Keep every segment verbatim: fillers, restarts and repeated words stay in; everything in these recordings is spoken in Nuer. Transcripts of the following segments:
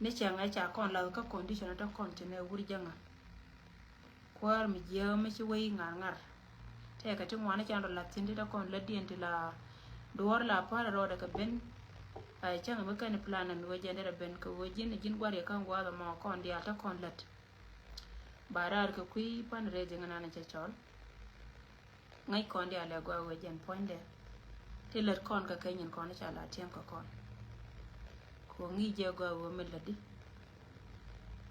Ni cäŋ ɛ ca kɔn lath kä condition ɛ tɔ kɔn ti nɛ wur jäŋä. Kuäär mi jiääk mi ci wei ŋa̱r ŋa̱r. Tɛkɛ ti ŋuan ɛ can rɔ lath thi̱n ti tɔ kɔn lätdiɛn ti la duɔ̱ɔ̱r la pa̱r ɛ rɔɔdɛ kɛ ben. Ɛ cäŋ mi kɛn plan ɛn ɣöö jɛn derɛ ben kɛ ɣöö ji̱n ji̱n gua̱r yɛ kä ŋuath ɛmɔ kɔn diaal tɔ kɔn lät. Ba raar kɛ kui̱ pan rɛy ji̱n nan cɛ cɔl. Ŋäc kɔn diaal ɛ gɔaa wee jɛn puɔ̱nydɛ. Ti lät kɔn kɛ kɛ nyin kɔn i̱ ca la tiɛm kɛ kɔn. Kɛ ɣöö ŋi̱i̱c jɛ gɔaa wee mi lätdi.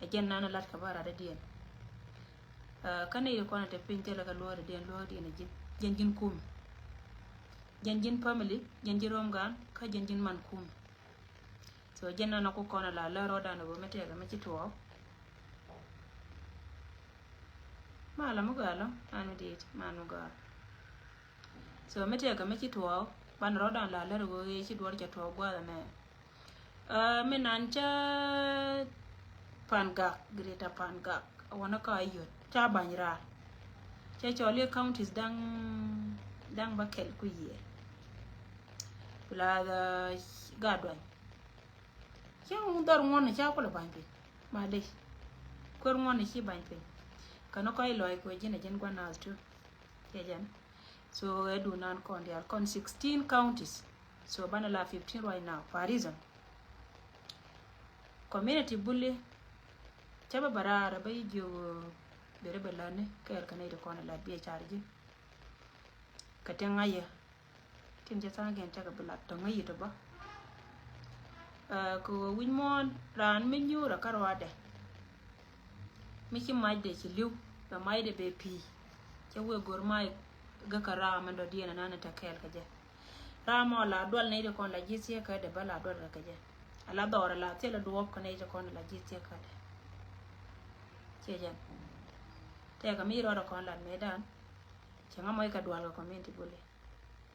Ɛ jɛn nan lat kɛ ba rat dädiɛn. Kä nɛy ti kɔn ɛ te piny thilɛ kɛ luɔ̱ɔ̱r dädiɛn, luɔ̱ɔ̱r diɛn ɛ ji̱n, jɛn ji̱n kum. Jɛn ji̱n family, jɛn ji̱n rom gan kä jɛn ji̱n man kum. So jɛn nɔnɔ ku kɔn a la lär rɔɔdan a wee mi tɛkɛ mi ci tuɔɔk. Ma la mi gɔaa lɔ, man mi dit, man mi gɔaa. So mi tɛkɛ mi ci tuɔɔk, ban rɔɔdan la lär a wee ci duɔr cɛ tuɔɔk gua̱a̱th ɛmɛ. Ɛ mi nan cä Pangak, Greater Pangak, a wanɛ ka yot ca bany raar. Cɛ cɔl i̱ counties daŋ, daŋ ba kɛl ku yiëë. Plus Gatduany. Cä ŋun dhɔr ŋuɔn ca kulɛ bany piny. Malish. Kuer ŋuɔn ci bany piny. Kɛ ni kɔc lɔc kuɛ ji̱n a ji̱n gua̱n naath tu. Cɛ jɛn. So ɛ dunan kɔn diaal kɔn sixteen counties. So banɛ la fifteen right now. For a reason. Community Buli. Cä bä bä raar bä yi jiök beri bɛ lätni kɛɛl kɛ nɛy ti kɔn ɛ lät biɛ car ji̱. Kɛ ti ŋa̱cä tin cɛ tha̱a̱ŋ kɛn tekɛ bi lat tɔ̱ŋ ŋäc yi ti bä. Kɛ ɣöö wi̱c muɔ̱ɔ̱n raan mi nyuurä kä ruaadɛ. Mi ci macdɛ ci li̱w bɛ macdɛ bɛ pi̱i̱. Cɛ wëë go̱r mac gäkä raam ɛn dɔ̱diɛn ɛnan ɛ te kɛɛl kɛ jɛ. Ram ɔ la dual nɛy ti kɔn la ji̱ thieekädɛ bä la dual kɛ jɛ. A la dhɔr a la thilɛ duɔ̱ɔ̱p kɛ nɛy ti kɔn la ji̱ thieekädɛ. Ciɛ jɛn. Tɛkɛ mi rɔɔdɛ kɔn lat mëëdan. Cɛ ŋa mɔc kɛ dual kɛ community Buli.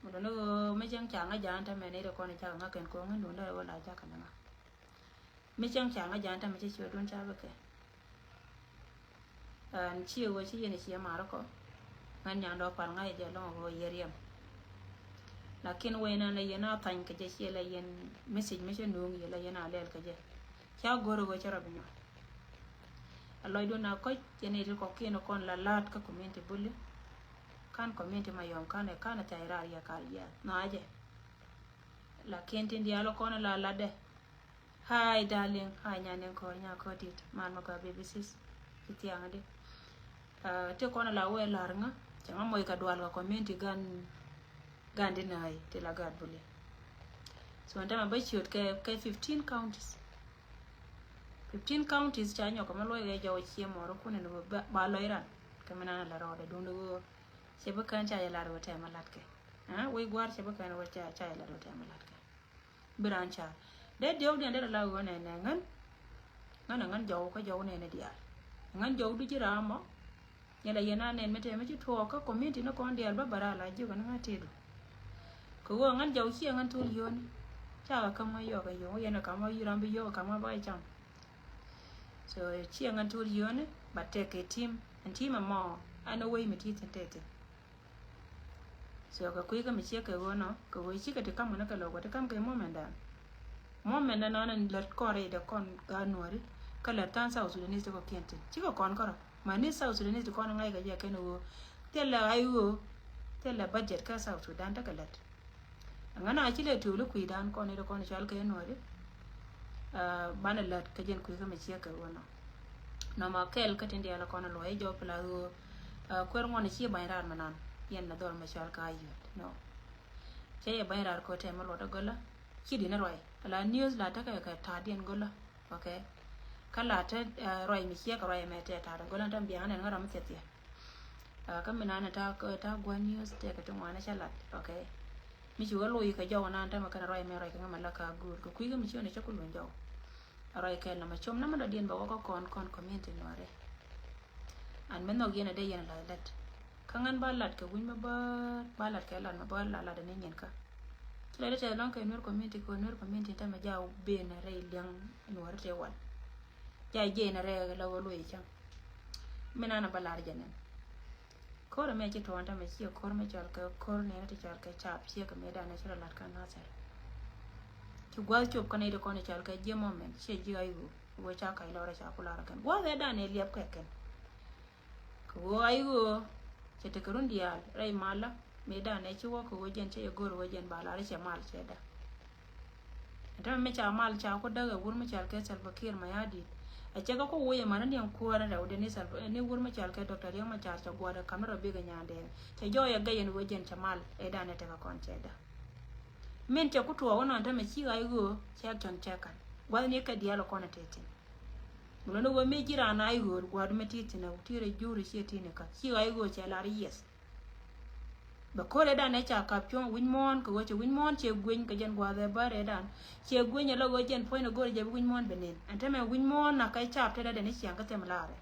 Mi dɔ̱ni ɣöö mi cäŋ ca ŋa ja̱a̱n tämɛ nɛy ti kɔn cakɛ ŋa kɛn ko̱ŋ in duundä ɣöö la jakä ni ŋa. Mi cäŋ ca ŋa ja̱a̱n tämɛ cä ciötdun ca bä kɛ. Ɛn ciɛ ɣöö ci yɛn ciɛ marä kɔ. Ŋän nyandɔ pal ŋa̱c jɛ lɔŋ ɣöö yɛ riɛm. Lakin wee nan la yɛn a thany kɛ jɛ ciɛ la yɛn message mi cä nuŋ yɛ la yɛn a lɛl kɛ jɛ. Ca go̱r ɣöö cä rɔ bi nyɔk. A lɔcdun a kɔc yɛn iti kɔkiɛn kɔn la la̱t kä community Buli. Kan community Mayom kan ɛ kan ɛ thiac raar yɛ kar yɛ nhɔaacɛ. Lakin tin diaal kɔn la latdɛ. Hi darling, hi nyanin kɔr nya kɔr dit man ma ka baby sis. Ti thiaŋ di. Ti kɔn la wee lar ŋa cɛ ŋa moc ka dual ka community gan, gan di nai ti la gat Buli. So nta ma ba ciot kɛ, kɛ fifteen counties. Fifteen counties ca nyɔk ma luɔc kɛ jɔw cie mɔr kun ni ba, ba lɔc ran. Kɛ mi nan la rɔɔdɛ dun di woo. Cɛ bi kɛn ca yɛ lar woo tɛm a lat kɛ. Wei guar cɛ bi kɛn woo ca, ca yɛ lar woo tɛm a lat kɛ. Bi raan ca dee diɔw diɛn dee la ɣöö nɛnɛ ŋän. Ŋän a ŋän jɔw kä jɔw nɛnɛ diaal. Ŋän jɔw du ji̱ ram mɔ. Nyɛ la yɛn a nɛn mi tɛmɛ ci tuɔɔk kä community ni kɔn diaal bä bä raa la jiök ni ŋä tëëdu. Kɛ ɣöö ŋän jɔw ciɛ ŋän thol yio̱o̱ni. Ca kɛ käm ŋä yɔɔk kɛ yio̱o̱k yɛn ɛ kam ŋä yi ram bi yio̱o̱k kam ŋä bä cam. So ciɛ ŋän thol yio̱o̱ni ba tɛk kɛ tim ɛn tim ɛmɔ. Ɛn ɛ wei mi ti thin tɛk thin. So kɛ kui̱ kä mi ciek kɛ ɣöö nɔ kɛ ɣöö cikɛ ti kam ɣän kɛ lɔ kɛ ti kam kɛ moment dan. Moment dan nɔn lät kɔn rɛy dɛ kɔn gaat nuɔri kä lät than South Sudanese ti kɔ kiɛn tin cikɛ kɔn kärɔ. Ma ni South Sudanese ti kɔn ŋa̱c kɛ jɛ kɛn ɣöö thilɛ ay ɣöö thilɛ budget kä South Sudan tekɛ lät. Ŋän a ci lɛ tiööli kui̱dan kɔn ni ti kɔn cual kɛ nuɔri. Banɛ lät kä jɛn kui̱ kä mi ciek kɛ ɣöö nɔ. Nɔmɔ kɛl kä tin diaal kɔn luɔi jɔw pla ɣöö kuer ŋuɔn ci bany raar mi nan yɛn na dhɔr mi cual ka yut nɔ. Cɛ yɛ bany raar kɔ tɛm mi luɔt a gölä ci di ni ruac la news la tekɛ kɛ ta̱a̱ diɛn gölä. Ok. Kä la te ruac mi ciek ruac mɛ tɛ ta̱a̱ gölä tɛm biaŋ nɛn ŋä ram mi thieth thieth. Kä mi nan ta ta gua̱n news tɛ kɛ ti ŋuan cɛ lat. Ok. Mi ci wä loyi kɛ jɔw nan tɛmɛ kɛn ruac mɛ ruac kɛ ŋä mɛ la ka guur kɛ kui̱ kä mi ci wä ni cɛ ku luny jɔw. Ruac kɛ nɔmɔ com nɔmɔ dɔ diɛn bɛ wä kä kɔn kɔn community nuɔrɛ. An mɛ nhɔk yɛn a dee yɛn a la lat. Kä ŋän ba lat kɛ wi̱ny mɛ bä ba lat kɛ lat mɛ bä la lat ni nyin kä. Ci la dee tɛ lɔŋ kɛ nuer community kɛ nuer community tɛmɛ ja ben rɛy liɛŋ nuɔrɛ tɛ wal. Ja jɛ in a rɛɛ la wä luɔi cäŋ. Mi nan a ba lar jɛ nɛn. Ko̱r ɛmɛ ci tuɔɔn tämɛ ciɛ ko̱r mi cɔl kɛ ko̱r nɛn ti cɔl kɛ cap ciɛ kɛ mi dan a ci rɔ lat kä Nasir. Ci gua̱th cop kä nɛy ti kɔn i̱ cɔal kɛ ji̱ mɔ mɛn, ciɛ ji̱ Ayiɣöö. Ɣöö ca kac lɔrɛ ca ku lar ɛ kɛn. Gua̱th ɛ dan ɛ liɛp kɛ kɛn. Kɛ ɣöö Ayiɣöö cɛ tekɛ run diaal rɛy malä. Mëë dan ɛ ci wä kɛ ɣöö jɛn cɛ jɛ go̱r ɣöö jɛn ba lar cɛ mal cɛ da. Ɛn täämɛ mi ca mal ca ku däk ɛ wur mi cɔal kɛ Salva Kiir Mayardit. Ɛ cɛ kɛ ku woc ɛ man ni diɛn kuäär rɛw dee ni Salva, ni wur mi cɔal kɛ Doctor Riek Machar cɛ gua̱a̱r ɛ kam ni rɔ bikɛ nyandɛɛn. Cɛ jɔɔy ɛ gɛy ɛn ɣöö jɛn cɛ mal ɛ dan ɛ tekɛ kɔn cɛ da. Min cɛ ku tuɔɔk inɔn täämɛ ci Ayiɣöö cɛ action cɛ ka̱n. Gua̱thni kɛ diaal kɔn ɛ te thi̱n. Mi luni ɣöö mi ji̱ raan Ayiɣöö gua̱a̱r mi ti thi̱n ɛ ti rɛ jur ci ɛ ti ni ka̱n. Ci Ayiɣöö cɛ lar yes. Bɛ ko̱r ɛ dan ɛ ca kap cuɔ̱ŋ wi̱c muɔ̱ɔ̱n kɛ ɣöö cɛ wi̱c muɔ̱ɔ̱n cɛ gueny kɛ jɛn gua̱a̱th ɛ bär ɛ dan. Cɛ gueny ɛ lɔ ɣöö jɛn puɔ̱ny ni go̱r jɛ bi wi̱c muɔ̱ɔ̱n bɛ nen. Ɛn täämɛ wi̱c muɔ̱ɔ̱n na kɛ cap te dan ɛ ni ciaŋ kä thɛm lar ɛ.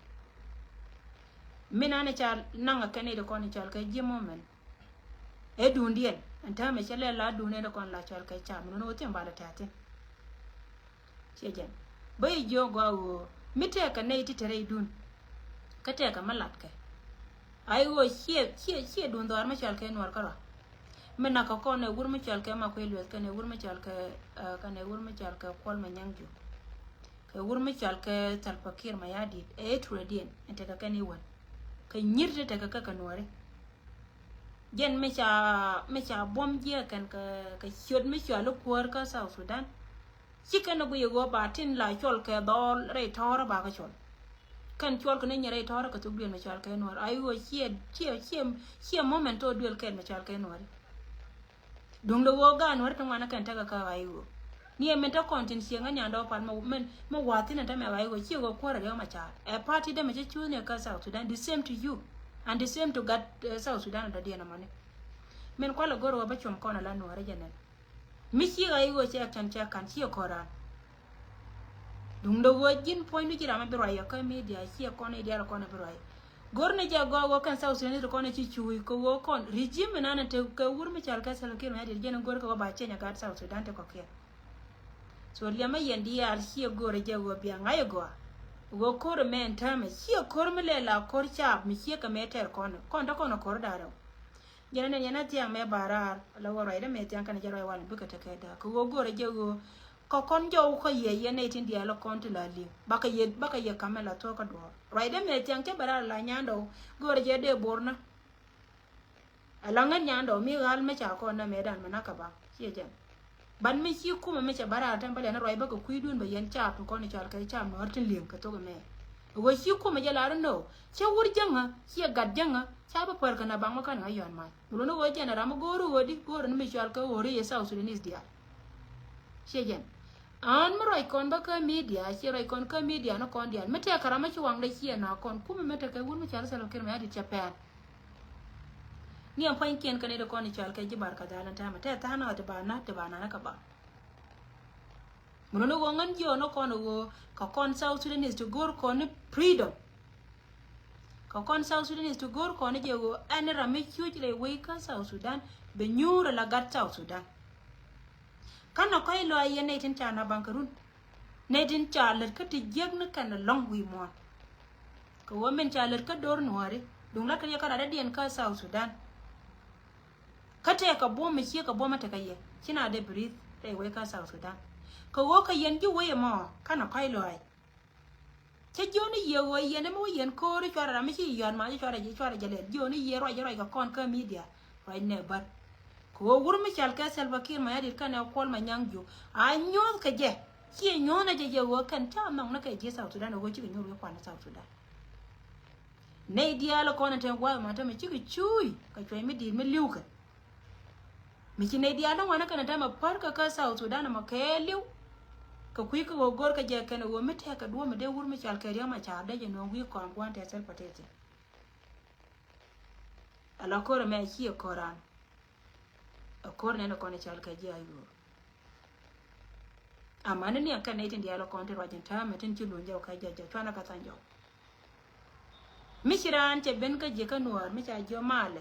Min an ɛ ca naŋ ɛ kɛn i̱ di kɔn i̱ cɔal kɛ ji̱ mɔ mɛn. Ɛ duundiɛn ɛn täämɛ cɛ lɛ la duundiɛn kɔn la cɔal kɛ cap mi nuni wä thi̱n balɛ tɛ̈thin. Ciɛ jɛn bä i̱ jiök gɔaa ɣöö mi tɛɛkɛ nɛy ti te rɛydun. Kä tɛɛkɛ mi latkɛ. Ay ɣöö ciɛ ciɛ ciɛ duun dhɔaar mi cɔal kɛ nuɔr kärɔa. Mi nak kɛ kɔn ɛ wur mi cɔal kɛ Makuei Lueth kɛn ɛ wur mi cɔal kɛ, eh, kɛn ɛ wur mi cɔal kɛ Kuɔl Manyaŋ Juuk. Kɛ wur mi cɔal kɛ Salva Kiir Mayardit ɛ turediɛn ɛn tekɛ kɛn i̱ wän. Kɛ nyi̱r ti tekɛ kɛ kɛ nuɔri. Jɛn mi ca mi ca buɔ̱m jiɛk kɛn kɛ kɛ ciöt mi cɔal i̱ kuäär kä South Sudan. Ci kɛn i̱ guiy i̱ ɣöö ba tin la cɔl kɛ dhɔɔl rɛy tɔ̱ɔ̱rä ba kä cɔl. Kɛn cɔl kɛ ni nyin rɛy tɔ̱ɔ̱rä kɛ thok duël mi cɔal kɛ nuɔr. Ay ɣöö ciɛ ciɛ ciɛ ciɛ moment tɔ duël kɛl mi cɔal kɛ nuɔri. Duŋdɛ ɣöö gaat nuɔri ti ŋuan kɛn tekɛ kä Ayiɣöö. Ni ɛ min te kɔn tin cieŋ ɛ nyandɛ ɣöö pal mɛ mɛ wa̱thi̱n ɛ te mɛ Ayiɣöö ciɛ ɣöö kuäär ɛ Riek Machar. Ɛ party dee mɛ cɛ cuuth ni ɛ kä South Sudan, the same to you and the same to gat, eh, South Sudan ɛ dɔ̱diɛn ɛmɔni. Min kualɛ go̱r ɣöö bä cuɔm kɔn ɛ la nuɔri jɛ nɛn. Mi ci Ayiɣöö cɛ action cɛ ka̱n ciɛ kɔran. Duŋdɛ ɣöö ji̱n puɔ̱nydu ji̱ ram mi bi ruac yɛ kä media ciɛ kɔn i̱ diaal kɔn i̱ bi ruac. Go̱r ni jɛ gɔaa ɣöö kɛn South Sudanese kɔn i̱ ci cuuc kɛ ɣöö kɔn regime inan in te kɛ wur mi cɔal kɛ Salva Kiir Mayardit jɛn in go̱r kɛ ɣöö ba ciɛny a gat South Sudan ti kɔ̱kiɛn. So liɛmɛ yɛn diaal ciɛ go̱r jɛ ɣöö bia ŋa̱c a gɔaa. Ɣöö ko̱r mɛ in täämɛ ciɛ ko̱r mi lɛ la ko̱r caap mi ciɛ kɛ mɛ tɛr kɔn kɔn te kɔn a ko̱r da̱rɛ. Jɛn a nɛn yɛn a thiaŋ mɛ ba raar la wä ruacdä mɛ thiaŋ kɛn jɛ ruac wal bikɛ tekɛ da̱a̱k kɛ ɣöö go̱rɛ jɛ ɣöö kɛ kɔn jɔw kä yɛ yɛn nɛy tin diaal kɔn ti la liŋ bakɛ yɛ bakɛ yɛ kamɛ la thuɔ̱k kä duɔ̱ɔ̱r. Ruacdä mɛ thiaŋ cä bɛ raar la nyandɔw go̱rɛ jɛ dee bornä. Ala ŋän nyandɔw mi ɣal mɛ ca kɔn na mɛ dan mɛ na kɛ ba ciɛ jɛn. Ban mi ci kumɛ mi cɛ bä raar tɛm bä lɛn ruac bä kɛ kui̱dun bä yɛn caap ti kɔn i̱ cɔal kɛ caap nuɔ̱ɔ̱r tin li̱eŋ kɛ thok ɛmɛ. Ɛ ɣöö ci kumɛ jɛ lar inɔ cä wur jäŋä ciɛ gat jäŋä ca bä pär kɛ na baŋ mɛ kän ŋa̱ yɔ̱a̱n mac. Bi luni ɣöö jɛn ɛ ram mi go̱o̱ri ɣöö di go̱o̱ri ni mi cɔal kɛ ɣööri yɛ South Sudanese diaal. Ciɛ jɛn an mi ruac kɔn bä kä media ciɛ ruac kɔn kä media ni kɔn diaal mi tɛk kɛ ram mi ci waŋdɛ ciɛ na kɔn kumɛ mi tekɛ wur mi cɔal Salva Kiir Mayardit cɛ pɛn. Ni ɛn pua̱nykiɛn kɛn i̱ ti kɔn i̱ cɔal kɛ ji̱ Barkadhal ɛn täämɛ tɛ tha̱a̱ŋ nath ti ba nath ti ba nath kä ba. Mun ni ɣöö ŋän jiɔn ni kɔn ɣöö kɛ kɔn South Sudanese ti go̱o̱r kɔn ni freedom. Kɛ kɔn South Sudanese ti go̱o̱r kɔn ni jɛ ɣöö ɛn ram mi cuc rɛy wec kä South Sudan bɛ nyuur ala gat South Sudan. Kä nɔ kɔc lɔaac yɛn nɛy tin ca na baŋ kɛ run. Nɛy tin ca lät kä ti jiäk ni kɛn lɔ̱ŋ wi̱i̱ muɔ̱ɔ̱n. Kɛ ɣöö min ca lät kä do̱r nuɔ̱ɔ̱ri duŋ la̱t kä yɛ kä radädiɛn kä South Sudan. Kä tëë kɛ buɔ̱m mi ciek kɛ buɔ̱m mi tekɛ yɛ ci na dee bi ri̱th rɛy wec kä South Sudan. Kɛ ɣöö kɛ yɛn ji̱ wec ɛmɔ kä nɔ kɔc lɔaac. Cä jiɔni yiëë ɣöö yɛn ɛmɛ wä yɛn ko̱o̱ri cuarɛ ram mi ci yɔ̱a̱n ma ci cuarɛ jɛ cuarɛ jɛ lɛl jiɔni yiëë ruac ruac kɛ kɔn kä media. Ruac nɛ bär kɛ ɣöö wur mi cɔal kɛ Salva Kiir Mayardit kɛnɛ Kuɔl Manyaŋ Juuk a nyuɔ̱th kɛ jɛ. Ciɛ nyuɔ̱th nɛ jɛ jɛ ɣöö kɛn ca nhɔk ni kɛ ji̱ South Sudan ɣöö cikɛ nyuɔ̱th wi̱i̱ kuan ni South Sudan. Nɛy diaal kɔn in te gua̱a̱th ma te mi cikɛ cuuc kɛ cuɛc mi di̱i̱t mi li̱w kɛ. Mi ci nɛy diaal ni ŋuan kɛn in te mi pär kɛ kä South Sudan ɛmɔ kɛɛliw. Kɛ kui̱ kä ɣöö go̱r kɛ jɛ kɛn ɣöö mi tɛk kɛ duɔ̱ɔ̱p mi dee wur mi cɔal kɛ Riek Machar dee jɛ nööŋ wi̱i̱ kɔn gua̱n tɛth thil pa tɛth thil. Ala ko̱r ɛmɛ ci ɛ ko̱ran. Ɛ ko̱r nɛn ɛ kɔn ɛ cɔal kɛ ji̱ Ayiɣöö. Amäni ni ɛ kɛn nɛy tin diaal ɛ kɔn ti ruac in täämɛ tin ci luny jɔw kɛ jɔc jɔc cuanɛ kɛ tha̱ny jɔw. Mi ci raan cɛ ben kä ji̱ kä nuäär mi ca jiɔ maalɛ.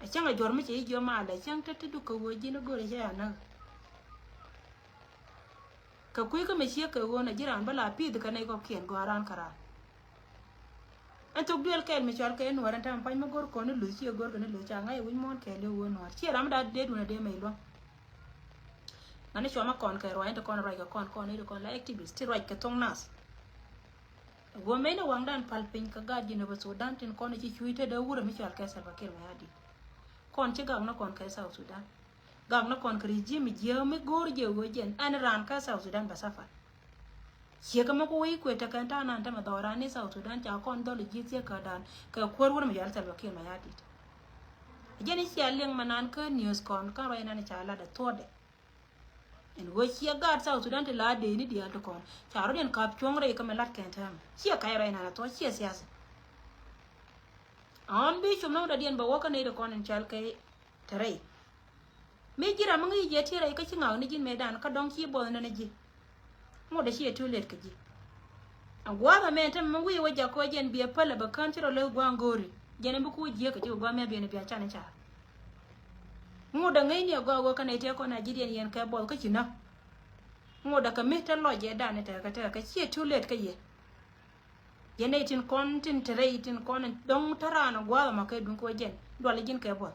Ɛ cäŋ ɛ juɔ̱r mi cɛ ji̱ jiɔ maalɛ ɛ cäŋ te te duk kɛ ɣöö ji̱n ɛ go̱r ɛ cɛ anäk. Kɛ kui̱ kä mi ciek kɛ ɣöö nɛ ji̱ raan bä la pi̱i̱th kɛ nɛy kɔ̱kiɛn gɔaa raan kä raan. Ɛn thok duël kɛɛl mi cɔal kɛ nuäär ɛn täämɛ pa̱ny mi go̱r kɔn ni luth ciɛ go̱r kɛ ni luth ca ŋa̱c ɛ wi̱c muɔ̱ɔ̱n kɛɛl i̱ ɣöö nuäär ciɛ ram mi da dee duun ɛ dee mɛ iluäŋ. Ani cuɔmä kɔn kɛ ruac ni ti kɔn ruac kɛ kɔn kɔn ni ti kɔn la activist ti ruac kɛ thoŋ nath. Guɔ mɛn ni waŋdan pal piny kɛ gaat ji̱ ni bä Sudan tin kɔn ci cuy te dee wurɛ mi cual kɛ Salva Kiir Mayardit. Kɔn ci gak ni kɔn kɛ South Sudan. Gak ni kɔn kɛ regime jiɛ mi go̱o̱r jɛ wee jɛn ɛn raan kä South Sudan bɛ safar. Ciɛ kɛ mɛ ku wee kuɛ tekɛ ta̱a̱ nan tämɛ dhɔran ni South Sudan ca kɔn dhɔl ji̱ thiek kä dan kɛ kuäär wurɛ mi cual Salva Kiir Mayardit. Jɛn i̱ cia liŋ mɛ nan kä news kɔn kä ruac nan ca lat ɛ thuɔdɛ. Ɛn ɣöö ciɛ gaat South Sudan ti la dee ni diaal ti kɔn ca rɔ̱diɛn ka̱p cuɔ̱ŋ rɛy kä mɛ lat kɛn täämɛ ciɛ kac rɛy nan a thuɔ̱c ciɛ siasa. Ɔn bi cum nɔŋ dɔ̱diɛn bɛ wä kä nɛy ti kɔn in cɔal kɛ te rɛy. Mi ji̱ ram mi ŋi̱i̱c jɛ ti rɛy kä ci ŋak ni ji̱n mëëdan kä dɔ̱ŋ ci buɔth nɛn ji̱. Ŋot dee ciɛ too late kɛ ji̱. A gua̱a̱th amɛ tɛmɛ mi wi̱i̱ wä jakä jɛn biɛ pälɛ bɛ kään ci rɔ leth gua̱a̱ŋ go̱o̱ri jɛn in bi kuuc jiäk kɛ ji̱ kɛ gua̱a̱th mi a biɛn in bia can in ca̱a̱r. Ŋot dee ŋäcni a gɔaa wä kä nɛy tëë kɔn a ji̱ diɛn yɛn kɛ buɔth kä ci näk. Ŋot dee kɛ mi te lɔc jɛ dan in tekɛ tekɛ kɛ ciɛ too late kä yɛ. Yɛn nɛy tin kɔn tin te rɛy tin kɔn dɔ̱ŋ te raan a gua̱a̱th ɛmɔ kɛ duŋ kɛ wä jɛn dual ji̱n kɛ buɔth.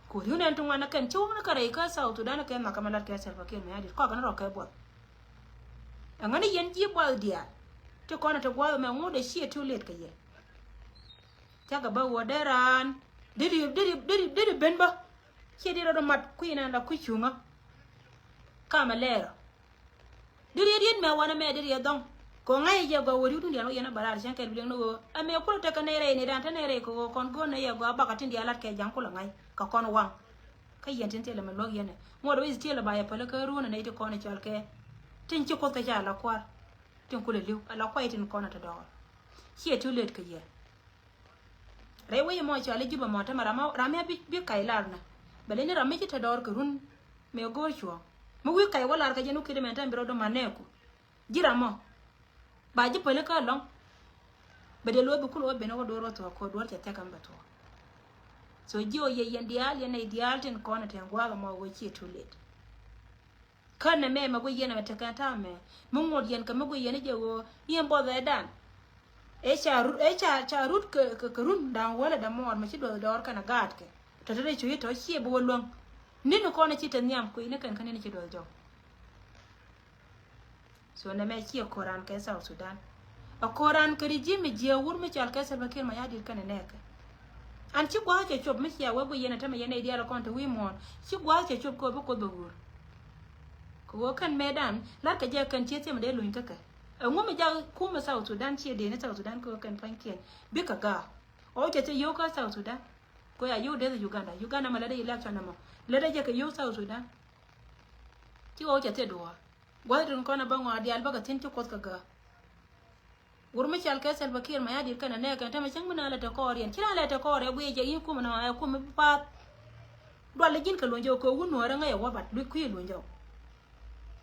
Ku ri̱w nɛn ti ŋuan ɛ kɛn ci wä ni kɛ rɛy kä South Sudan kɛ nhɔakä mɛ lat kɛ Salva Kiir Mayardit kɔakɛ ni rɔ kɛ buɔth. Ɛŋäni yɛn ji̱ buɔth diaal ti kɔn ɛ te gua̱a̱th ɛmɛ ŋot dee ciɛ too late kɛ yɛ. Cakɛ bä wä dee raan deri deri deri deri ben bä. Ciɛ di rɔ dɔ mat kui̱ nɛn la kui̱ cuŋä. Kamɛ lɛɛrä. Di riet riet mɛ wanɛ mɛ di riet dhɔŋ. Kɛ ŋa̱c jɛ gɔaa wä riwdun diaal wä yɛn a bä raar cäŋ kɛl bi liŋ ni ɣöö a mɛ kulɛ tekɛ nɛy rɛy ni dan te nɛy rɛy kɛ ɣöö kɔn go̱o̱r nɛy yɛ gɔaa bakɛ tin diaal lat kɛ ja̱ŋ kulɛ ŋa̱c kɛ kɔn waŋ. Kä yɛn tin thilɛ mɛ luäk yɛn ɛ ŋuɔt wec thilɛ ba yɛ päl kä ruun ɛ nɛy ti kɔn ɛ cɔal kɛ tin ci kuoth kɛ ca la kua̱r. Tin kulɛ li̱w a la kuay tin kɔn ɛ te dɔɔr. Ciɛ too late kɛ yɛ. Rɛy wec ɛmɔ cɔal i̱ Juba mɔ tämɛ ram mi bi kac lar nä bɛ leny ni ram mi ci te dɔɔr kɛ run mëë go̱o̱r cuɔ̱ɔ̱ŋ mi wi̱i̱ kac wä lar kɛ jɛn wä ki̱t mɛn tɛm bi rɔ dɔ̱ ma̱n nɛɛku. Ji̱ ram mɔ ba ji̱ päli kä lɔ̱ŋ. Bɛ dee luɔth bi kul wä ben wä duɔ̱ɔ̱r wä thuɔ̱k kɛ wä duɔ̱ɔ̱r cɛ thia̱k ɛm bɛ thuɔ̱k. So ji̱ ɔ yɛ yɛn diaal yɛn nɛy diaal tin kɔn ɛ tɛn gua̱a̱k ɛmɔ wä ciɛ too late. Kä nɛ mɛ mɛ guiy yɛn ɛ tekɛn ta̱a̱ mɛ mi ŋot yɛn kɛ mi guiy yɛn i̱ jɛ ɣöö yɛn buɔth ɛ dan. Ëë ca rut, ëë ca, ca rut kɛ, kɛ, kɛ run da̱ŋ wäl ɛ dämuɔɔr mɛ ci duɔth dɔɔr kɛn ɛ gaatkɛ. Tɔ̱ te rɛy cuc i̱ tɔ̱ ciɛ bi wä luäŋ. Ni̱n kɔn ɛ ci te nhiam kui̱ ni kɛn kä ni̱n ci duɔth jɔw. So nɛ mɛ ciɛ ko̱ran kɛ South Sudan. Ɛ ko̱ran kɛ regime jiɛ wur mi cɔal kɛ Salva Kiir Mayardit kɛn ɛ nɛɛkɛ. An ci gua̱a̱th cɛ cop mi cia wee guiy yɛn ɛ tämɛ yɛn nɛy diaal ɛ kɔn te wi̱i̱ muɔ̱ɔ̱n ci gua̱a̱th cɛ cop kɛ ɣöö bi Kuoth bɛ ɣöör. Kɛ ɣöö kɛn mëëdan la̱rkɛ jɛ kɛn ciɛ thiɛm dee luny kä kɛ. Ɛŋu mi jak kumɛ South Sudan ciɛ dee ni South Sudan kɛ ɣöö kɛn pua̱nykiɛn bikɛ ga̱a̱. Ɔ cɛ thiɛ yio̱w kä South Sudan. Kɛ ɣöö ya yio̱w dee Uganda. Uganda mɛ lätdɛ election ɛmɔ lätdɛ jɛ kɛ yio̱w South Sudan. Ci ɣɔw cɛ thiɛ duɔ̱ɔ̱r. Gua̱th tin kɔn ɛ bä ŋɔaa diaal bä kɛ thi̱n ci Kuoth kɛ gäk. Wur mi cal kɛ Salva Kiir Mayardit kɛnɛ nɛɛkɛn tämɛ cäŋ mi na lɛ te kɔɔr yɛn ci na lɛ te kɔɔr ɛ guiy jɛ i̱ kum na ɛ kum mi bi paath. Dual ji̱n kɛ luny jɔw kɛ wun nuɔ̱ɔ̱rä ŋäc ɛ wä bat luc kui̱ luny jɔw.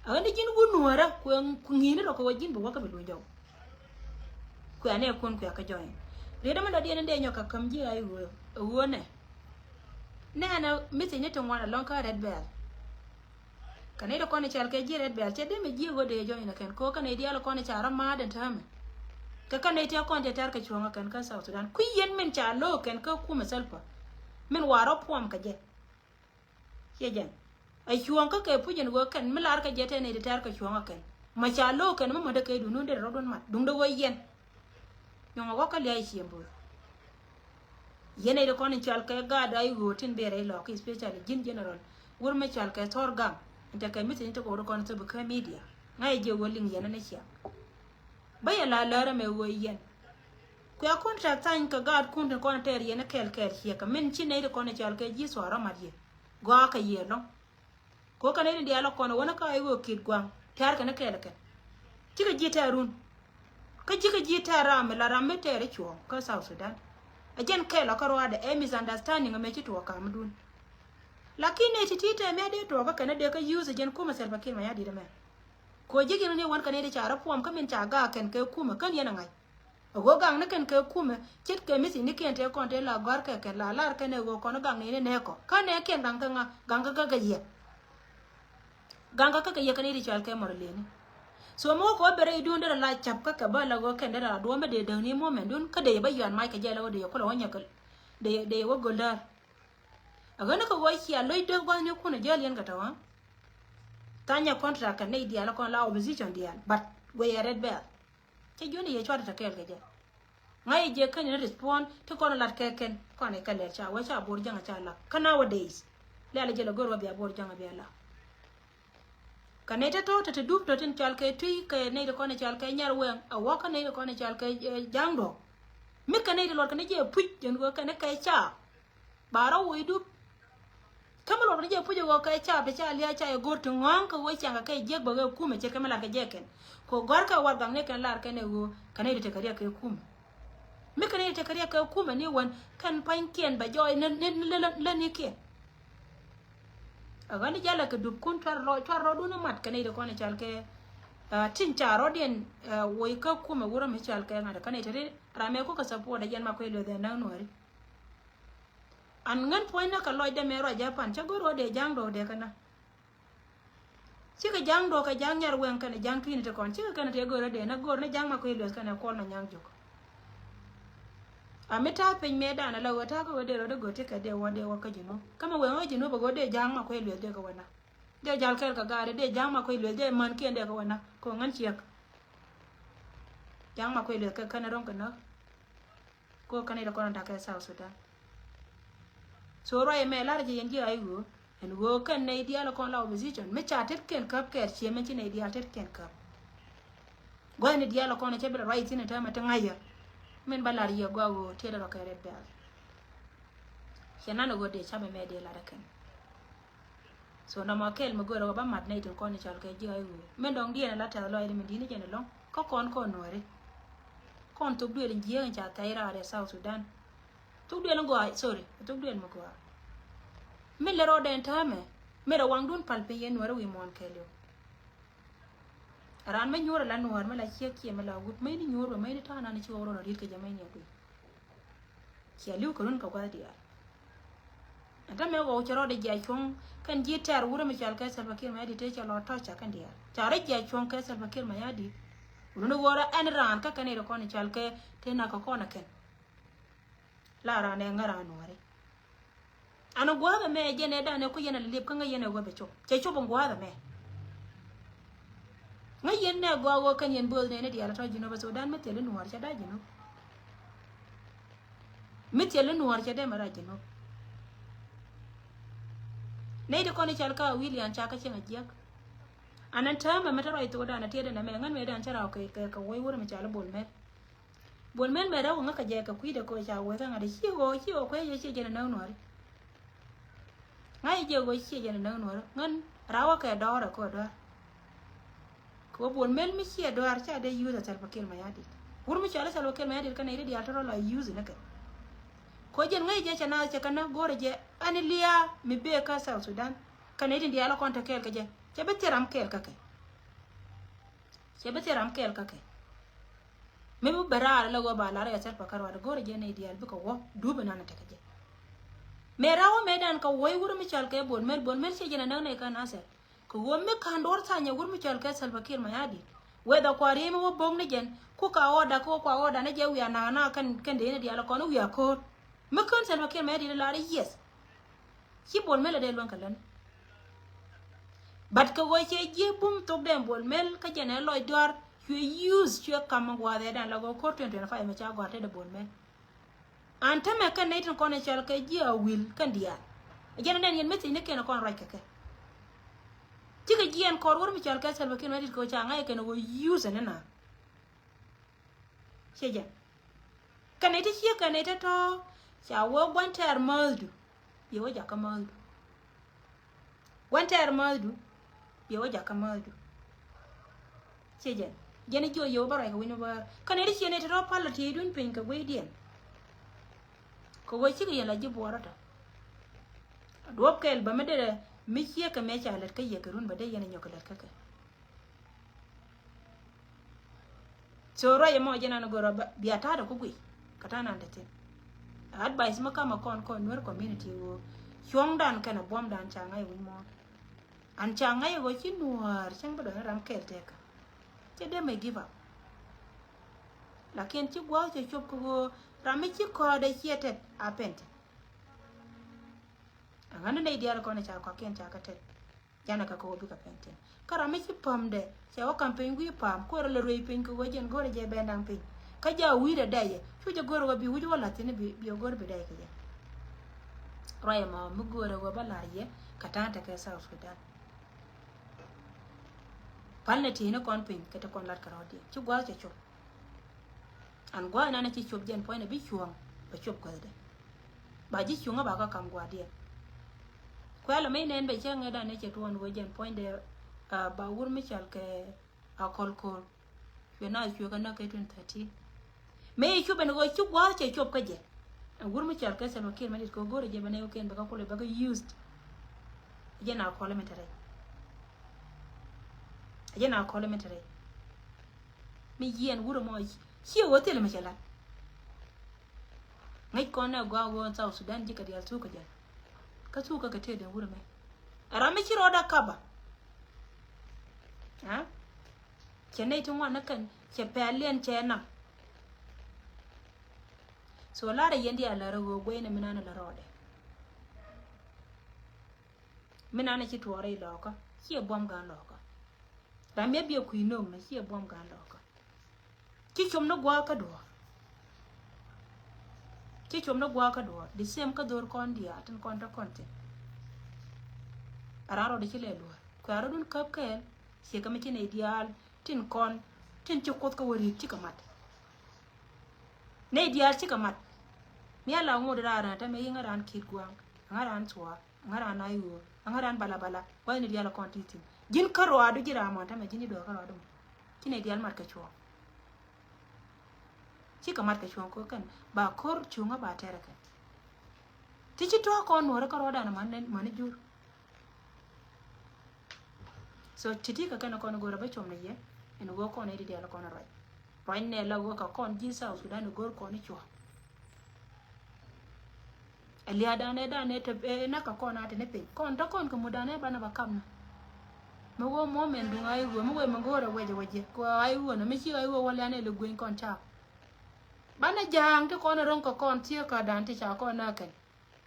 Ɛ ɣän ji̱n wun nuɔ̱ɔ̱rä kuɛ ŋi̱i̱ni rɔ kɛ wä ji̱n bi wä kä bi luny jɔw. Kuɛ anɛ kun kuɛ kä jɔny. Riet dämɛ dɔ̱diɛn in dee nyɔk kɛ käm ji̱ a i̱ ɣöö ɛ ɣöö nɛ. Nɛnɛ message ni ti ŋuan ɛlɔ̱ŋ kä Red Belt. Kɛ nɛy ti kɔn i̱ cɔal kɛ ji̱ Red Belt cɛ dee mi ji̱ ɣöö dee jɔny ni kɛn kɛ ɣöö kɛ nɛy diaal kɔn i̱ ca rɔ ma̱a̱t ɛn täämɛ. Kɛ kɛ nɛy ti kɔn cɛ tɛr kɛ cuɔ̱ŋ ɛ kɛn kä South Sudan kui̱ yɛn min ca lo̱o̱k kɛn kä kumɛ Salva. Min wa rɔ puɔm kɛ jɛ. Ciɛ jɛn. Ɛ cuɔ̱ɔ̱ŋ kä kɛ puc ɛn ɣöö kɛn mi lar kɛ jɛ tɛn nɛy ti tɛr kɛ cuɔ̱ɔ̱ŋ ɛ kɛn. Mɛ ca lo̱o̱k kɛn mi mädɛ kɛ duundun derɛ rɔ̱dun mat duundɛ ɣöö yɛn. Nyɔŋ a wä kä lia̱a̱ i̱ ciëmbuth. Yɛn nɛy ti kɔn in cɔal kɛ gaat a i̱ ɣöö tin bëë rɛy lɔɔk, especially ji̱n general wur mi cɔal kɛ Thɔr Gaŋ. In tekɛ message in tekɛ wä ti kɔn thop kä media ŋa̱c jɛ ɣöö liŋ yɛn ni ciaŋ. Bä yɛ la lär ɛmɛ ɣöö yɛn kuɛ contract tha̱a̱ny kɛ gaatkun tin kɔn tɛɛr yɛn kɛɛl kɛɛl ciɛkɛ min ci nɛy ti kɔn in cɔal kɛ ji̱ thuaar rɔ mat yɛ gɔaa kɛ yɛ lɔ̱ŋ. Kɛ ɣöö kɛn nɛy tin diaal ɛ kɔn ɛ wänä kä a i̱ ɣöö ki̱t gua̱a̱ŋ tɛ̈r kɛn kɛɛl ɛ kɛn. Cikɛ ji̱ tɛɛr run. Kä cikɛ ji̱ tɛɛr ram mi la ram mi tɛɛr i̱ cuɔ̱ɔ̱ŋ kä South Sudan. Ɛ jɛn kɛɛl ɔ kä ruaadɛ ɛ misunderstanding ɛmɛ ci tuɔɔk kamdun. Lakin nɛy ti̱ti̱ tɛmɛ dee tuɔɔk kä kɛn ɛ dee kä use ɛ jɛn kumɛ Salva Kiir Mayardit ɛmɛ. Kɛ ɣöö ji̱ gi̱n ni wän kɛn nɛy ti ca rɔ puɔm kä min ca gaak kɛn kɛ kumɛ kän yɛn ɛ ŋa̱c. Ɛ ɣöö gaŋnikiɛn kɛ kumɛ ce̱tkɛ missicnikiɛn tëë kɔn tëë la gɔ̱a̱rkɛ kɛn la larkɛn ɛ ɣöö kɔn gaŋni ni nɛɛkɔ kä nɛɛkiɛn gaŋkɛ ŋa gaŋkɛ kä kɛ yɛ. Gaŋkɛ kä kɛ yɛ kɛn i̱ ti cɔal kɛ mɔr lëëni. So mi wä kɛ wä ben rɛydun derɛ la ca̱p kä kɛ bä la ɣöö kɛn derɛ la duɔ̱ɔ̱m mi dee däkni muɔ̱mɛndun kä dee yɛ bä yuan mac kɛ jɛ la ɣöö dee yɛ kulɛ wä nyɛk dee yɛ wä go̱l däär. Ɛ ɣän ni kɛ ɣöö cia lo̱c dee gua̱thnikun ɛ jäl yɛn kɛ tɔ̱ ɣä. Thanyɛ contract kɛ nɛy diaal kɔn la opposition diaal, but wëë yɛ red belt. Cɛ jiɔni yɛ cuarɛ tɛ kɛɛl kɛ jɛ. Ŋa̱c yɛ jɛ kɛn in respond ti kɔn lat kɛ kɛn kɔn ikɛ lɛr ca wee ca Bor Jäŋ ca lak. Kä nowadays lɛl jɛ lɛ go̱r wä bia Bor Jäŋ bia lak. Kɛ nɛy te tɔ̱ te te dup tɔ̱ tin cal kɛ Tui, kɛ nɛy te kɔn ical kɛ Nyarwɛŋ, a wä kä nɛy te kɔn ical kɛ, eh, Jaŋdɔɔk. Mi kɛ nɛy te luɔt kɛ ni jɛ puc jɛn wä kɛ ni kɛ ca. Ba rɔ woi dup. Kä mi luɔt kɛ ni jɛ puc wä kɛ ca, te ca lia̱a̱ ca yɛ go̱r ti ŋɔ̱a̱ŋ kɛ wä ciaŋ kɛ kɛ jiäk bä kɛ kumɛ ce̱tkɛ mi lar kɛ jɛ kɛn. Kɛ gɔ̱a̱r kɛ warɛgak ni kɛn lar kɛn ɛ ɣöö kɛ nɛy te te kɛ riɛk kɛ kumɛ. Mi kɛ nɛy te te kɛ riɛk kɛ kumɛ ni wän kɛn pa̱nykiɛn bɛ jɔɔy ni, ni, ni, ni, ni kiɛn. A ɣän i̱ jalɛ kɛ dupkun cuarɛ rɔ, cuarɛ rɔɔdun imat kɛ nɛy ti kɔn ical kɛ, ah, tin ca rɔɔdiɛn, ah, woc kä kumɛ wurä mi cal kɛ ŋa̱t kɛ nɛy ti ri ram mɛ kukɛ support ɛ jɛn ma kui̱ lueth ɛ näk nuääri. An ŋän puɔ̱nynä kɛ lɔcdɛ mɛ ruac Japan cä go̱r rɔɔdɛ Jaŋdɔɔk dee kɛ na. Cikɛ Jaŋdɔɔk kɛ Jaŋ Nyarwɛŋ kɛnɛ Jaŋ Tui ni ti kɔn cikɛ kɛnɛ tëë go̱r rɔɔdɛ na go̱r ni Jaŋ ma kui̱ lueth kɛnɛ Kuɔl Manyaŋ Juuk. A mi ta̱a̱ piny mëëdan ala ɣöö ta̱a̱ kä ɣöö dee rɔɔdɛ go̱r ti kɛ dee wä dee wä kä Junub. Kä mi wee ŋä Junub a ɣöö dee Ja̱a̱ŋ ma kuec lueth dee kɛ wä na. Dee jal kɛɛl kɛ gaari dee Ja̱a̱ŋ ma kuec lueth dee män kiɛn dee kɛ wä na. Kɛ ɣöö ŋän ciek. Ja̱a̱ŋ ma kuec lueth kɛ kɛn ro̱ŋ kɛ näk. Kɛ ɣöö kɛn idɛ kɔn da̱k kɛ South Sudan. So ruac ɛmɛ lar jɛ yɛn ji̱ a i̱ ɣöö ɛn ɣöö kɛn nɛy diaal kɔn la opposition mi ca tetkiɛn käp kɛɛr ciɛ mɛn ci nɛy diaal tetkiɛn käp. Gua̱thni diaal kɔn cɛ bi la ruac thi̱n in täämɛ ti ŋa̱c yɛ. Min ba lar yɛ gɔaa ɣöö tiɛt rɔ kɛ red belt. Cɛ nan ɣöö dee capɛ mɛ dee lat ɛ kɛn. So nɔmɔ kɛl mi görɛ wä ba mat nɛy tin kɔn i̱ cɔl kɛ ji̱ a i̱ ɣöö min dɔ̱ŋ diɛn ala tɛth lɔcdɛ min di̱t ni jɛn ɛlɔ̱ŋ kä kɔn kɔn nuääri. Kɔn thok duël in jiääk in ca thɛy raar ɛ South Sudan. Thok duël in gɔaa, sorry, thok duël mi gɔaa. Min lɛ rɔɔdɛ in täämɛ min rɛ waŋdun pal piny yɛn nuääri wi̱i̱ muɔ̱ɔ̱n kɛɛliw. Raan mi nyuur ala nuɔɔr mi la ciek kiɛ mi la wut mi ni nyuur bɛ mi ni ta̱a̱ nan ci wä rɔ la riet kɛ jɛ mi ni a guiy. Cia li̱w kɛ run kɛ gua̱th diaal. Ɛn tä mɛ ɣɔw cɛ rɔɔdɛ jiac cuɔ̱ŋ kɛn ji̱ tɛ̈r wurɛ mi cɔal kɛ Salva Kiir Mayardit tëë cɛ lɔ tɔ̱c ca kɛn diaal ca rɔ jiac cuɔ̱ŋ kɛ Salva Kiir Mayardit. Run ɣöörä ɛn raan kä kɛn irɛ kɔn i̱ cɔal kɛ tëë nak kɛ kɔn ɛ kɛn. La raan ɛ ŋä raan nuɔɔri. An gua̱a̱th ɛmɛ jɛn ɛ danɛ ku yɛn ɛ lip kä ŋä yɛn ɛ wä bɛ cop. Cɛ cop in gua̱a̱th ɛmɛ. Ŋä yɛn nɛ gɔaa wä kɛn yɛn bööth nɛɛni diaal tɔ̱ Jinub ɛ Sudan mi thil i̱ nuɔɔr cɛ da̱a̱ Jinub. Mi thil i̱ nuɔɔr cɛ dee mɛ rac Jinub. Nɛy ti kɔn i̱ cal ka William ca kä cieŋ a jiäk. An ɛn täämɛ mɛ te ruac thok dan a tiɛt ɛn ɛmɛ ŋän mɛ dan cä raw kɛ kɛ kɛ wec wurɛ mi cal i̱ Bol Mel. Bol Mel mɛ rɛw ŋä kɛ jɛ kɛ kui̱dɛ kɛ ca wee kɛ ŋa̱t ciɛ ɣɔɔ ciɛ ɣɔɔ kuɛ yɛ ciɛ jɛn ɛ näk nuɔri. Ŋa̱c jɛ ɣɔɔ ciɛ jɛn ɛ näk nuɔri ŋän rawä kɛ dɔɔrɛ kɛ dɔɔr. Kɛ ɣöö Bol Mel mi ciɛ dɔɔr ca dee yuuth ɛ Salva Kiir Mayardit. Wur mi cɔal i̱ Salva Kiir Mayardit kɛn ɛ iri diaal tɔrɔ la yuuth ni kɛ. Kɛ ɣöö jɛn ŋa̱c jɛ cɛ naath cɛ kɛ näk go̱o̱rɛ jɛ ɛn i̱ liaa mi bee kä South Sudan. Kɛn ɛ itin diaal ɛ kɔn te kɛɛl kɛ jɛ cɛ bi thil ram kɛɛl kä kɛ. Cɛ bi thil ram kɛɛl kä kɛ. Mi bi bɛ raar la ɣöö ba lar ɛ Salva Kiir ruaat go̱o̱rɛ jɛ nɛy diaal bikɛ wä dup inan tekɛ jɛ. Mëë rawä mëëdan kɛ wuɔ̱c wurɛ mi cɔal kɛ Bol Mel, Bol Mel ciɛ jɛn ɛ näk nɛy kä Nasir. Kɛ ɣöö mi ka̱n duɔ̱ɔ̱r thanyɛ wurɛ mi cɔal kɛ Salva Kiir Mayardit. Whether kua ri̱i̱m wä bo̱k ni jɛn ku ka order kä kua order ni jɛ wiaa na̱a̱k na̱a̱k kɛn kɛn dee ni diaal kɔn wiaa ko̱o̱r. Mi kän Salva Kiir Mayardit lar i̱ yes. Ci Bol Mel a dee luäŋ kɛ län. But kɛ ɣöö cɛ jiɛ bum thok dee Bol Mel kä jɛn ɛ lɔc dɔ̱r cuɛ use cuɛ kam mi gua̱a̱th ɛ dan la ɣöö ko̱r twenty twenty-five mɛ ca gɔ̱a̱r tetdɛ Bol Mel. An tämɛ kɛn nɛy tin kɔn ɛ cɔl kɛ jiɛ a wil kɛn diaal. Ɛ jɛn ɛ nɛn yɛn message ni kɛn ɛ kɔn ruac kɛ kɛ. Cikɛ jiɛn kɔr wur mi cɔl kɛ Salva Kiir Mayardit kɛ ɣöö ca ŋa̱c ɛ kɛn ɛ ɣöö use ɛ ni na. Ciɛ jɛn. Kɛn nɛy ti ciek kɛn nɛy ti tɔ̱ ca wee gua̱n tɛɛr määthdu. Biɛ wä jakä määthdu. Gua̱n tɛɛr määthdu. Biɛ wä jakä määthdu. Ciɛ jɛn. Jɛn i̱ jiɔ yio̱w bä ruac kɛ wi̱ny mi bäär. Kɛn nɛy ti ciek nɛy ti tɔ̱ pal a tieydu piny kɛ gui̱cdiɛn. Kɛ ɣöö cikɛ yɛn la ji̱ buɔɔrä tɔ. Duɔ̱p kɛl bä mi derɛ mi ciek kɛ mëë ca lät kä yɛ kɛ run bä dee yɛn a nyɔk kɛ lät kä kɛ. So ruac ɛmɔ jɛn an go̱rä bia ta̱a̱dɛ ku guic kä ta̱a̱ nan te thi̱n. Advice mi kamɛ kɔn kɔn Nuer community ɣöö cuɔ̱ŋdan kɛnɛ buɔ̱mdan ca ŋa̱c wi̱c muɔ̱ɔ̱n. An ca ŋa̱c ɣöö ci Nuäär cäŋ bi dɔ̱ŋ ram kɛɛl tɛkä. Cɛ dee mɛ give up. Lakin ci gua̱a̱th cɛ cop kä ɣöö ram mi ci kɔɔdɛ ciɛ tɛt a pɛn tɛt. Aŋäni nɛy diaal kɔn ca kɔakiɛn ca kä tɛt. Janɛ kɛ kɛ wä bikɛ pɛn tin. Kä ram mi ci pämdɛ cɛ wä kam piny wi̱i̱ pa̱a̱m kuäärä lɛ ruëc piny kɛ wä jɛn go̱rɛ jɛ bɛn da̱ŋ piny. Kä ja wi̱i̱dɛ dɛyɛ cu jɛ go̱rɛ wä bi wi̱c wä la̱th thi̱n bi bi go̱rɛ bi dɛy kɛ jɛ. Ruac ɛmɔ mi go̱rɛ wä bä la̱r yɛ kɛ ta̱a̱ŋ tekɛ South Sudan. Pal ni ti̱i̱ni kɔn piny kɛ ti kɔn lat kɛ rɔ̱diɛn ci gua̱a̱th cɛ cop. An gua̱a̱th nan ci cop jɛn puɔ̱nydɛ bi cuɔ̱ŋ bɛ cop guäthdɛ. Ba ji̱ cuŋä ba kä kam gua̱diɛn. Kuɛl mi nɛn bɛ cä ŋädan ni cɛ tuɔɔn wee jɛn puɔ̱nydɛ, ah, ba wur mi cɔal kɛ Akɔl Ko̱r. Cuɛ na cuɛ kä näk kɛ twenty thirteen. Mëë cup ɛn ɣöö ci gua̱a̱th cɛ cop kä jɛ. Ɛn wur mi cɔal kɛ Salva Kiir mi dit kɛ go̱o̱rɛ jɛ bɛ nɛy wä kɛn bɛ kä kulɛ bɛ kä used. Jɛ na kɔlɛ mi te rɛy. Jɛ na kɔlɛ mi te rɛy. Mi yiɛn wurɛ mɔ ciɛ ɣöö thilɛ mi cɛ lat. Ŋäc kɔn nɛ gɔaa ɣöö South Sudan ji̱ kɛ diaal thuuk kɛ jɛ. Kä thuuk kä kɛ tëë den wurɛ mɛ. Ram mi ci rɔɔdɛ kaba. Ha? Cɛ nɛy ti ŋuan ni kɛn cɛ pɛl liɛn cɛ nam. So larɛ yɛn diaal lärɛ ɣöö guɛy ni mi nanɛ lä rɔɔdɛ. Mi nanɛ ci tuɔɔrɛ ilɔɔkä ciɛ buɔ̱m gan lɔɔkä. Ram yɛ biɛ kui̱ no̱o̱ŋ ni ciɛ buɔ̱m gan lɔɔkä. Ci com ni gua̱a̱k kä duɔ̱ɔ̱r. Ci com ni gua̱a̱k kä duɔ̱ɔ̱r. The same kä dho̱r kɔn diaal tin kɔn te kɔn thin. A ran rɔɔdɛ ci lɛ luɔ̱ɔ̱r kuɛ a rɔɔdun käp kɛɛl. Ciɛ kä mi ci nɛy diaal tin kɔn tin ci Kuoth kä wä ri̱i̱t cikɛ mat. Nɛy diaal cikɛ mat. Mi a la ŋot raa raan tämɛ yiŋ a raan ki̱i̱t gua̱a̱ŋ, ŋa raan thua̱a̱, ŋa raan a i̱ ɣöö, ŋa raan bala bala. Gua̱thni diaal a kɔn ti thi̱n ji̱n kä rɔaadu ji̱ ram mɔn tämɛ ji̱n i̱ dɔɔr kä rɔaadu mɔ. Ci nɛy diaal mat kɛ cuɔ̱ɔ̱ŋ. Cikɛ mat kɛ cuɔ̱ɔ̱ŋ kɛ kɛn ba ko̱r cuŋä ba tɛrɛ kɛn. Ti ci tɔ̱ kɔn nuɔ̱ɔ̱rä kä rɔɔdan mani mani jur. So ti̱ti̱ kɛ kɛn kɔn go̱rɛ bä com ni yɛ ɛn ɣöö kɔn i̱ di diaal kɔn ruac. Ruac nɛ la ɣöö kɛ kɔn ji̱ South Sudan i̱ go̱r kɔn i̱ cua. Ɛ lia̱a̱ danɛ danɛ te ɛ nak kɛ kɔn a te ni piny kɔn te kɔn kɛ mut danɛ banɛ ba kap ni. Mi wä mɔ mɛn duŋ a i̱ ɣöö mi wee mi go̱rɛ wecɛ wecɛ kɛ a i̱ ɣöö ni mi ci a i̱ ɣöö wä lianɛ li gueny kɔn cak. Banɛ ja̱a̱ŋ ti kɔn ro̱ŋ kɛ kɔn thiee kä da̱a̱n ti ca kɔn na kɛn.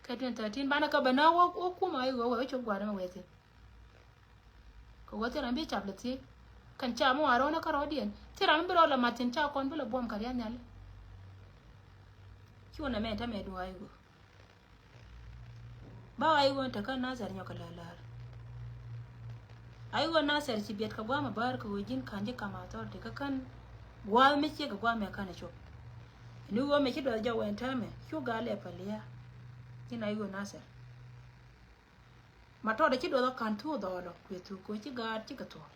Kɛ twenty thirteen banɛ kä bɛ na wä wä kum a i̱ ɣöö wä cop gua̱a̱r mɛ wee thi̱n. Kɛ wä thil ram bi cap lɛ thiec kɛn ca mi wa rɔɔnä kä rɔɔdiɛn thil ram mi bi rɔɔd lɛ mat thi̱n ca kɔn bi lɛ buɔ̱m kɛ ria̱th nhiali. Ci wä nɛ mɛ te mɛ duɔ̱ɔ̱c a i̱ ɣöö. Ba a i̱ ɣöö te kä Nasir nyɔk kɛ lär lär. A i̱ ɣöö Nasir ci biɛt kɛ gua̱a̱m a bäär kɛ ɣöö ji̱n ka̱n ji̱ kam authority kä kän gua̱a̱th mi ciek kɛ gua̱a̱m mɛ ka̱n a cop. Ni ɣöö mɛ ci duɔth jɔk wɛn täämɛ cu gal lɛ päl lia̱a̱. Ji̱n a i̱ ɣöö Nasir. Ma tɔɔdɛ ci duɔth ɔ ka̱n thuɔ̱ɔ̱ dhɔɔlɔ kuɛ thuk kɛ ɣöö ci gaat cikɛ thuɔ̱ɔ̱.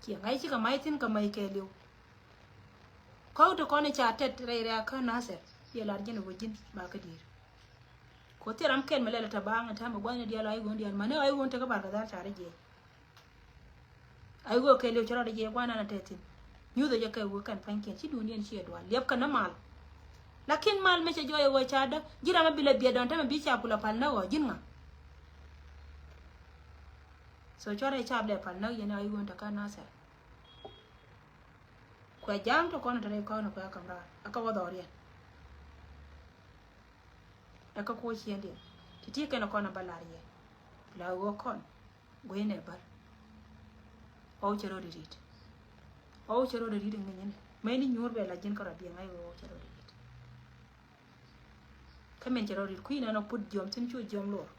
Ciɛ ŋa̱c cikɛ mac thi̱n kɛ mac kɛɛliw. Kɔ̱k ti kɔn i̱ ca tɛt rɛy rɛ̈ɛ̈k kä Nasir ciɛ lar ji̱n i̱ wä ji̱n ba kä di̱i̱r. Kɛ ɣöö thil ram kɛl mi lɛl ɛ te baaŋ ɛ täämɛ gua̱thni diaal a i̱ ɣöö diaal mani a i̱ ɣöö tekɛ bar kɛ dhal ca rɛ jiɛc. A i̱ ɣöö kɛɛliw ci rɔɔdɛ jiɛc gua̱thni an ɛ tɛt thi̱n. Nyuuth ɛ jɛ kɛ ɣöö kɛn pa̱nykiɛn ci duundiɛn ciɛ dual liɛp kɛn ni mal. Lakin mal mi cɛ jɔɔc ɛ ɣöö ca däk ji̱ ram mi bi lɛ biɛt dɔ̱ŋ täämɛ bi ca pul a pal näk ɣɔ̱ ji̱n ŋa. So cuarɛ cap lɛ pal näk yɛn a i̱ ɣöö tekɛ Nasir. Kuɛ ja̱a̱ŋ tɔ kɔn te rɛy kɔn kuɛ a kam raar a kä wä dhɔriɛn. Ɛ kä kuɔ ciëndiɛn ti ti kɛn kɔn a bä lar yɛ. La ɣöö kɔn gui̱nɛ bär. Ɣɔw cɛ rɔɔd irit. Ɣɔw cɛ rɔɔd irit ŋi̱nyɛn mɛni nyuur bɛ la ji̱n kä rɔɔd biɛŋ a i̱ ɣöö ɣɔw cɛ rɔɔd irit. Kä min cɛ rɔ rit kui̱ nɛn ɔ put jiɔm thi̱n cu jiɔm luɔr.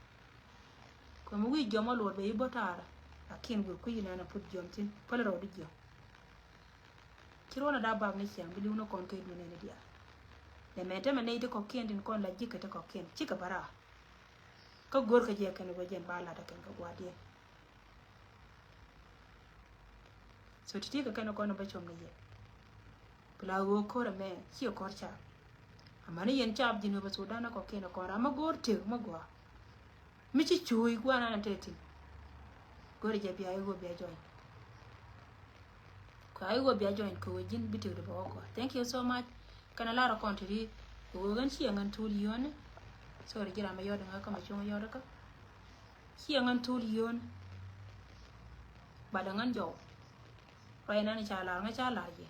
Kɛ mi wi̱i̱ jiɔm ɔ luɔr bɛ i̱ bä taarä. Lakin wi̱i̱ kui̱ nɛn ɔ put jiɔm thi̱n päl rɔɔdi jiɔm. Ci ruɔ̱n a da̱a̱ bap ni ciaŋ bi li̱w ni kɔn kɛ duun nɛn i̱ diaal. Nɛ mɛn te mɛ nɛy ti kɔ̱kiɛn tin kɔn la ji̱ kɛ ti kɔ̱kiɛn cikɛ bä raar. Kä go̱r kɛ jɛ kɛn wä jɛn ba lat ɛ kɛn kɛ gua̱a̱r diɛn. So ti̱ti̱ kɛ kɛn kɔn bä com ni yɛ. Pla ɣöö ko̱r ɛmɛ ciɛ kɔr cap. Amäni yɛn cap ji̱n wä bä Sudan kɔ̱kiɛn kɔn ram mi go̱o̱r tëk mi gɔaa. Mi ci cuuc gua̱a̱r nan te thi̱n. Go̱o̱r jɛ bia i̱ ɣöö bia join. Kua i̱ ɣöö bia join kɛ ɣöö ji̱n bi tëk di bä wä gɔaa. Thank you so much. Kɛn a lar kɔn ti ri ɣöö ɣän ciɛ ŋän thul yio̱o̱ni. Sorry ji̱ ram mi yɔt ŋä kä mi cuŋ yɔt kä. Ciɛ ŋän thul yio̱o̱ni. Bat ɛ ŋän jɔw. Ruac nan ca lar ŋä ca lar jɛ.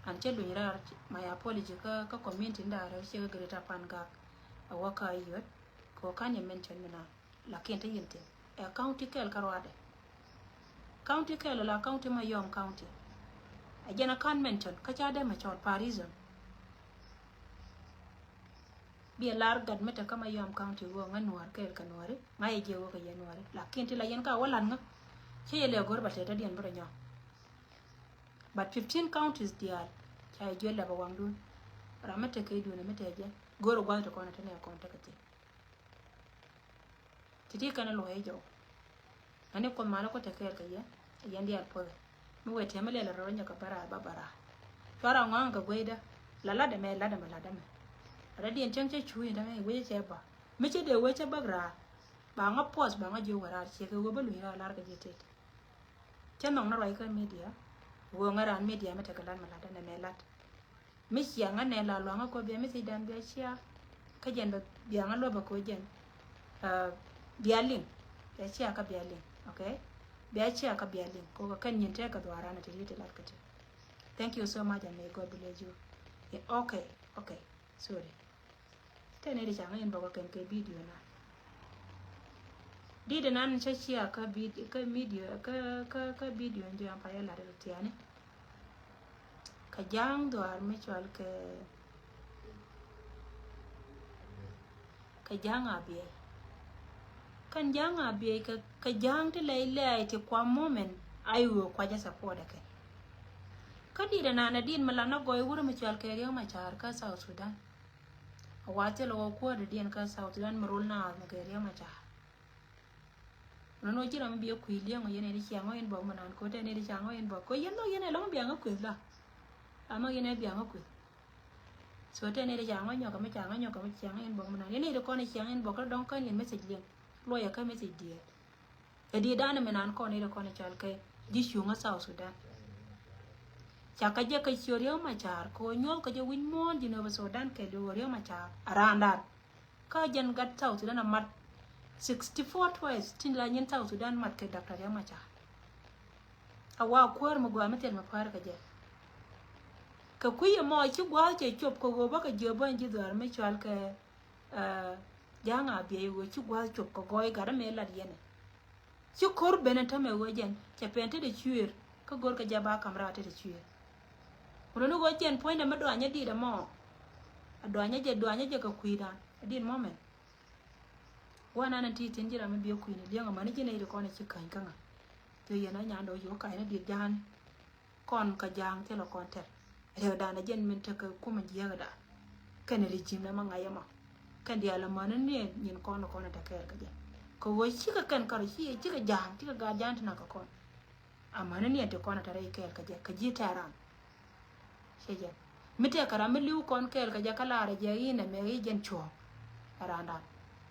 An cä luny raar my apology kä kä community nda rɛw ciɛ kä Greater Pangak. A wä kä a yuɔt kɛ wä kan yɛ mention mi na lakin te yin thin. Ɛ county kɛl kä ruadɛ. County kɛl la county Mayom County. Ɛ jɛn a kan mention kä ca dee mɛ cɔl pa reason. Biɛ lar gat mi te kä Mayom County wä ŋä Nuɔr kɛl kɛ Nuɔri ŋa yɛ jiɛ wä kɛ yɛ Nuɔri lakin ti la yɛn ka wä lat ŋä. Cɛ yɛ lɛ gor ba tɛt a diɛn bi rɔ nyɔ. But fifteen counties diaal ca yɛ jiɛ lɛ ba waŋ dun. Ram mi te kɛ dun mi te jɛ gor guath te kɔn te nɛ kɔn te kɛ ti. Ti̱ti̱ kɛn luɔ̱c jɔw. Ani Kuoth malä ku te kɛɛl kɛ yɛn, yɛn diaal puɔ̱th. Mi wee tiɛm mi lɛl rɔ nyɛ kɛ bära ba bära. Cuara ŋɔaŋ kɛ gueydä. La latdɛ mɛ latdɛ mɛ latdɛ mɛ. Latdä diɛn cäŋ cä cuuc in dämɛ wecä cɛ ba. Mi cä dee wecä bäk raar. Ba ŋa puɔth ba ŋa jiök wä raar ciek kɛ wee bä luny raar lar kɛ ji̱ tet. Cä nhɔk ni ruac kä media. Wee ŋa raan media mi tekɛ lat mɛ latdä nɛ mɛ lat. Mi ciaŋä nɛ la luaŋä kɔ bia mi thiec dan bia cia. Kä jɛn bɛ biaŋä luɔbɛ kɔ jɛn. Bia liŋ. Bia cia kä bia liŋ. Okay. Bia cia kä bia liŋ kɔ kɛ kɛn nyin tɛk kɛ dhuaran a ti ri ti lat kä ti. Thank you so much and may God bless you. Okay. Okay. Sorry. Tɛn ni di caŋ in bɔkɔ kɛn kɛ video na. Di di nan cä cia kä video kä kä kä video in jɔ an pa yɛ lat ri tiani. Kɛ ja̱a̱ŋ dhuaar mi cual kɛ kɛ ja̱a̱ŋ a biɛy. Kɛn ja̱a̱ŋ a biɛy kɛ kɛ ja̱a̱ŋ ti lɛy lɛy ti kuam moment. Ay wee kuacä support ɛ kɛn. Kä dit ɛnan ɛ dit mi lan a gɔy wurɛ mi cual kɛ Riek Machar kä South Sudan. A wa thil ɛ wä kuäär di diɛn kä South Sudan mi rol naath mi kɛ Riek Machar. Nɔnɔ ci ram mi biɛ kui̱ liɛŋ ɔ yɛn ɛ di ciaŋ ɔ in bɔk mi nan kote ni di ciaŋ ɔ in bɔk ko yɛn dhɔk yɛn ɛ lɔŋ biaŋ ɔ kueth la. Ama yɛn ɛ biaŋ ɔ kueth. So te ni di ciaŋ ɔ nyɔk mi ciaŋ ɔ nyɔk mi ciaŋ ɔ in bɔk mi nan yɛn ɛ di kɔn ɛ ciaŋ ɔ in bɔk kä dɔŋ kän yɛn message liɛŋ. Luɔyɛ kä message diɛɛt. Ɛ di dan mi nan kɔn ɛ di kɔn ɛ cal kɛ ji̱ cuŋ ɔ South Sudan. Ca kä jɛ kä ciö Riek Machar kɛ ɔ nyuɔth kä jɛ wi̱c muɔ̱ɔ̱n ji̱ nöbä Sudan kɛ di ɔ Riek Machar a raan dan. Kä jɛn gat South Sudan a mat sixty four twice tin la nyin South Sudan mat kɛ Doctor Riek Machar. A wa kuäär mi gɔaa mi thil mi päär kɛ jɛ. Kɛ kui̱ ɛmɔ ci gua̱a̱th cɛ cop kɛ ɣöö bä kɛ jiö bäny ji̱ dhuaar mi cual kɛ ja̱a̱ŋ a biɛy ɣöö ci gua̱a̱th cop kɛ gɔɔy gat ɛmɛ lat yɛn ɛ. Ci ko̱r ben ɛ tämɛ ɣöö jɛn cɛ pɛn tetdɛ cuëër kä go̱rkɛ jɛ ba ka̱m raar tetdɛ cuëër. Wulɛ ni ɣöö jɛn puɔ̱nydɛ mi duanyä di̱i̱t ɛmɔ. A duanyä jɛ duanyä jɛ kɛ kui̱dan ɛ di̱i̱t mɔmɛn. Wä nan ɛ ti thi̱n ji̱ ram mi biɛ kui̱ni li̱eŋ amäni ji̱ nɛy ti kɔn ɛ ci käny kä ŋa̱. Thil yɛn a nyandɛ wä ci wä ka̱ny ni di̱i̱t ja̱a̱ni. Kɔn kä ja̱a̱ŋ thilɛ kɔn tɛr. Riɛkdan a jɛn min tekɛ kumɛ jiäkda. Kɛn ri ji̱mdä ma ŋa̱c ɛmɔ. Kɛn diaal amäni ni nyin kɔn kɔn a te kɛɛl kä jɛ. Kɛ ɣöö cikɛ kɛn kar ci cikɛ ja̱a̱ŋ cikɛ gaat ja̱a̱ŋ ti nak kɛ kɔn. Amäni ni ɛn ti kɔn a te rɛy kɛɛl kä jɛ kä ji̱ tɛran. Cɛ jɛ mi tɛk kɛ ram mi li̱w kɔn kɛɛl kä jɛ kä laarɛ jɛ i̱ nɛ mɛ i̱ jɛn cuɔ̱ɔ̱ŋ. Ɛ randan.